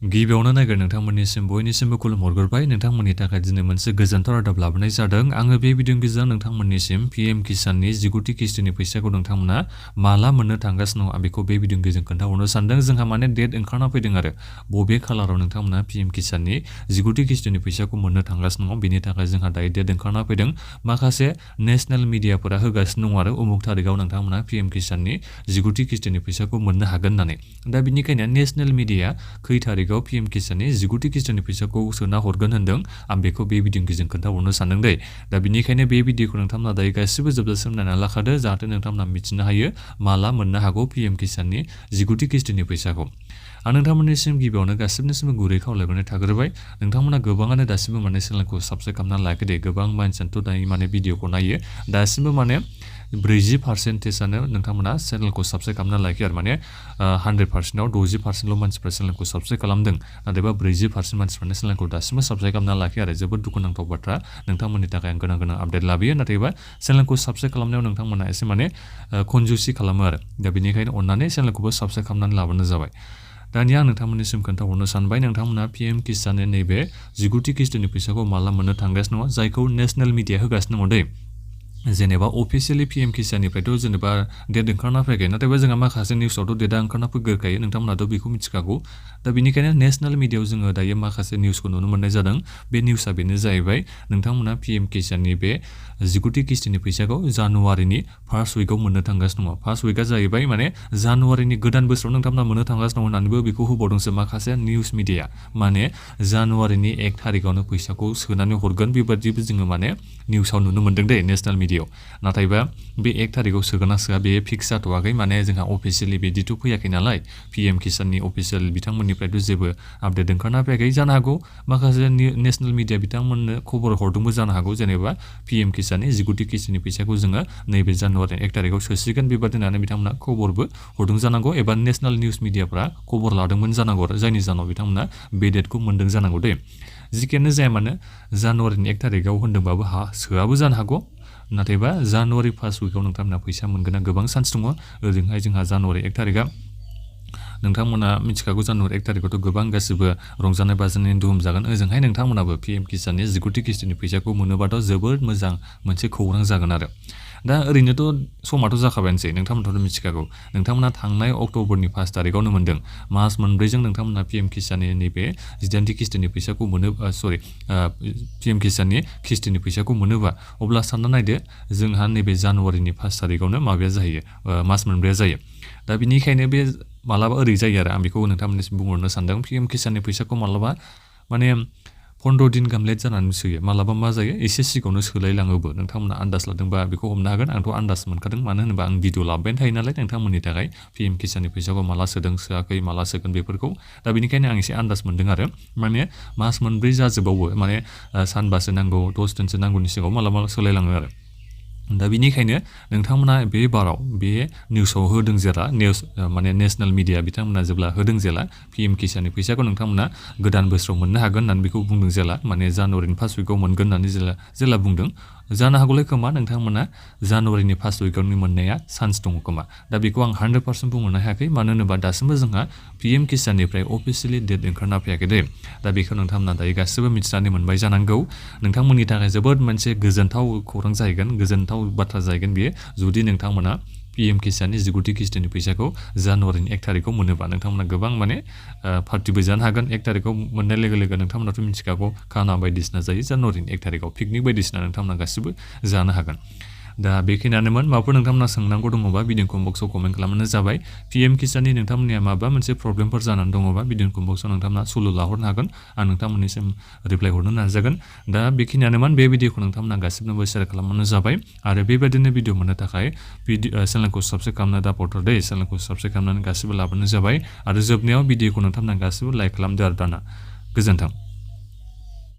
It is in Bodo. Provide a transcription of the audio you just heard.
गिबियावनो नायगोन नोंथांमोननिसिम बयनिसिमबो खुलुम हरग्रोबाय नोंथांमोननि थाखाय दिनै मोनसे गोजोनथाव रादाब लाबोनाय जादों आङो बे भिडिअनि गेजेरजों नोंथांमोननिसिम पीएम किसाननि 19थि किस्तिनि फैसाखौ नोंथांमोना माला मोननो थांगासिनो दं आं बेखौ बे भिडिअनि गेजेरजों खोन्थाहरनो सानदों जोंहा माने डेट ओंखारना फैदों आरो बबे खालाराव नोंथांमोना पीएम किसाननि 19थि किस्तिनि फैसाखौ मोननो थांगासिनो दं बेनि थाखाय जोंहा दायो डेट ओंखारना फैदों माखासे नेशनेल मिडियाफोरा होगासिनो दं आरो उमुक थारिखआव नोंथांमोना पीएम किसाननि 19थि किस्तिनि फैसाखौ मोननो हागोन होननानै दा बिनिखायनो नेशनेल मिडिया खै थारिखआव पीएम किसाननि 19थि किस्तिनि फैसाखौ सोना हरगोन होनदों आं बेखौ बे भिडिअनि गेजेरजों खोन्थाहरनो सानदों दै दा बिनिखायनो बे भिडिअखौ नोंथांमोना दायो गासिबो जोबजासिम नायना लाखादो जाहाथे नोंथांमोना मिथिनो हायो माला मोननो हागौ पीएम किसाननि 19थि किस्तिनि फैसाखौ आं नोंथांमोननिसिम गिबियावनो गासिबनिसिमबो गुरै खावलायनाय थाग्रोबाय नोंथांमोना गोबाङानो दासिमबो माने चेनेलखौ साबस्क्राइब खालामनानै लायाखै दे गोबां मानसियानोथ' दायो माने भिडिअखौ नायो दासिमबो माने 40%आनो नोंथांमोना चेनेलखौ साबस्क्राइब खालामना लायाखै आरो माने 100%आव 60%ल' मानसिफ्रा चेनेलखौ साबस्क्राइब खालामदों नाथायबा 40% मानसिफ्रानो चेनेलखौ दासिमबो साबस्क्राइब खालामना लायाखै आरो जोबोद दुखुनांथाव बाथ्रा नोंथांमोननि थाखाय आं गोनां आपडेट लाबोयो नाथायबा चेनेलखौ साबस्क्राइब खालामनायाव नोंथांमोना एसे माने कनजुसि खालामो आरो दा बेनिखायनो अन्नानै चेनेलखौबो साबस्क्राइब खालामनानै लाबानो जाबाय दानिया आं नोंथांमोननिसिम खोन्थाहरनो सानबाय नोंथांमोना पीएम किसाननि नैबे 19थि किस्तिनि फैसाखौ माला मोननो थांगासिनो दङ जायखौ नेशनेल मिडिया होगासिनो दङ दै जेनेबा अफिसियेलि पीएम किसाननिफ्रायथ' जेनेबा डेट ओंखारना फैयाखै नाथायबा जोंहा माखासे निउसआवथ' डेटआ ओंखारना फैग्रोखायो नोंथांमोनाथ' बेखौ मिथिखागौ दा बेनिखायनो नेशनेल मिडियायाव जोङो दायो माखासे निउसखौ नुनो मोननाय जादों बे निउसआ बेनो जाहैबाय नोंथांमोना पीएम किसाननि बे 19थि किस्तिनि फैसाखौ जानुवारिनि फार्स्ट उइकआव मोननो थांगासिनो दङ फार्स्ट उइकआ जाहैबाय माने जानुवारिनि गोदान बोसोराव नोंथांमोना मोननो थांगासिनो दङ होननानैबो बेखौ होबावदोंसो माखासे निउस मिडिया माने जानुवारिनि 1 थारिखआवनो फैसाखौ सोनानै हरगोन बेबादिबो जोङो माने निउसआव नुनो मोनदों दे नेशनेल मिडियायाव नाथायबा बे 1 थारिखआव सोगोन ना सोआ बे फिक्स जाथ'वाखै माने जोंहा अफिसियेलि बिदिथ' फैयाखै नालाय पीएम किसाननि अफिसियेल बिथांमोननिफ्रायथ' जेबो आपडेट ओंखारना फैयाखै जानो हागौ माखासे नेशनेल मिडिया बिथांमोननो खबर हरदोंबो जानो हागौ जेनेबा पीएम किसाननि 19थि किस्तिनि फैसाखौ जोङो नैबे जानुवारिनि 1 थारिखआव सोसिगोन बेबादि होननानै बिथांमोना खबरबो हरदों जानांगौ एबा नेशनेल निउस मिडियाफ्रा खबर लादोंमोन जानांगौ आरो जायनि जाहोनाव बिथांमोना बे डेटखौ मोन्दों जानांगौ दे जिखियानो जाया मानो जानुवारिनि 1 थारिखआव होन्दोंबाबो सोआबो जानो हागौ नाथायबा जानुवारि फार्स्ट उइकआव नोंथांमोना फैसा मोनगोना गोबां चान्स दङ ओजोंहाय जोंहा जानुवारि 1 थारिखआ नोंथांमोना मिथिखागौ जानुवारि 1 थारिखआवथ' गोबां गासिबो रंजानाय बाजानायनि दुहुम जागोन ओजोंहाय नोंथांमोनाबो पीएम किसाननि 19थि किस्तिनि फैसाखौ मोनोबाथ' जोबोद मोजां मोनसे खौरां जागोन आरो दा ओरैनोथ' समाथ' जाखाबायानोसै नोंथांमोनहाथ' मिथिखागौ नोंथांमोना थांनाय अक्ट'बरनि 1 थारिखआवनो मोन्दों मास मोनब्रैजों नोंथांमोना पीएम किसाननि नैबे 18थि किस्तिनि फैसाखौ मोनो पीएम किसाननि किस्तिनि फैसाखौ मोनोबा अब्ला सानना नायदो जोंहा नैबे जानुवारिनि 1 थारिखआवनो माबाया जाहैयो मास मोनब्रैया जायो दा बिनिखायनो बे मालाबा ओरै जायो आरो आं बेखौ नोंथांमोननिसिम बुंहरनो सानदों पीएम किसाननि फैसाखौ मालाबा माने 15 दिन गाहाम लेट जानानै सोयो मालाबा मा जायो एसे सिगाङावनो सोलायलाङोबो नोंथांमोना आन्दाज लादोंबा बेखौ हमनो हागोन आंथ' आन्दाज मोनखादों मानो होनोबा आं भिडिअ लाबोबाय थायो नालाय नोंथांमोननि थाखाय पीएम किसाननि फैसाखौ माला सोदों सोआखै माला सोगोन बेफोरखौ दा बेनिखायनो आं एसे आन्दाज मोन्दों आरो माने मास मोनब्रै जाजोबावो माने सानबासो नांगौ 10 दिनसो नांगौनि सिगाङाव मालाबा सोलायलाङो आरो दा बिनिखायनो नोंथांमोना बे बाराव बे निउसाव होदों जेला निउस माने नेशनेल मिडिया बिथांमोना जेब्ला होदों जेला पीएम किसाननि फैसाखौ नोंथांमोना गोदान बोसोराव मोननो हागोन होननानै बेखौ बुंदों जेला माने जानुवारिनि फार्स्ट उइकआव मोनगोन होननानै जेला बुंदों जानो हागौलाय खोमा नोंथांमोना जानुवारिनि फार्स्ट उइकआवनो मोननाया चान्स दङ खोमा दा बेखौ आं 100% बुंहरनो हायाखै मानो होनोबा दासिमबो जोंहा पीएम किसाननिफ्राय अफिसियेलि डेट ओंखारना फैयाखै दे दा बेखौ नोंथांमोना दायो गासिबो मिथिनानै मोनबाय जानांगौ नोंथांमोननि थाखाय जोबोद मोनसे गोजोनथाव खौरां जाहैगोन गोजोनथाव बाथ्रा जाहैगोन बियो जुदि नोंथांमोना पीएम किसाननि 19थि किस्तिनि फैसाखौ जानुवारिनि 1 थारिखआव मोनोबा नोंथांमोना गोबां माने पार्टिबो जानो हागोन 1 थारिखआव मोननाय लोगो लोगो नोंथांमोनाथ' मिथिखागौ खाना बायदिसिना जायो जानुवारिनि 1 थारिखआव पिकनिक बायदिसिना नोंथांमोना गासिबो जानो हागोन दा बेखिनियानोमोन माबाफोर नोंथांमोना सोंनांगौ दङबा भिडिअ कमेन्ट बक्सआव कमेन्ट खालामबानो जाबाय पीएम किसाननि नोंथांमोननिया माबा मोनसे प्रब्लेमफोर जानानै दङबा भिडिअ कमेन्ट बक्सआव नोंथांमोना सुलु लाहरनो हागोन आं नोंथांमोननिसिम रिप्लाय हरनो नाजागोन दा बेखिनियानोमोन बे भिडिअखौ नोंथांमोना गासिबनोबो शेयार खालामबानो जाबाय आरो बेबायदिनो भिडिअ मोननो थाखाय चेनेलखौ साबस्क्राइब खालामनो दाबावथार दे चेनेलखौ साबस्क्राइब खालामनानै गासिबो लाबानो जाबाय आरो जोबनायाव भिडिअखौ नोंथांमोना गासिबो लाइक खालामदो आरो दाना गोजोन्थों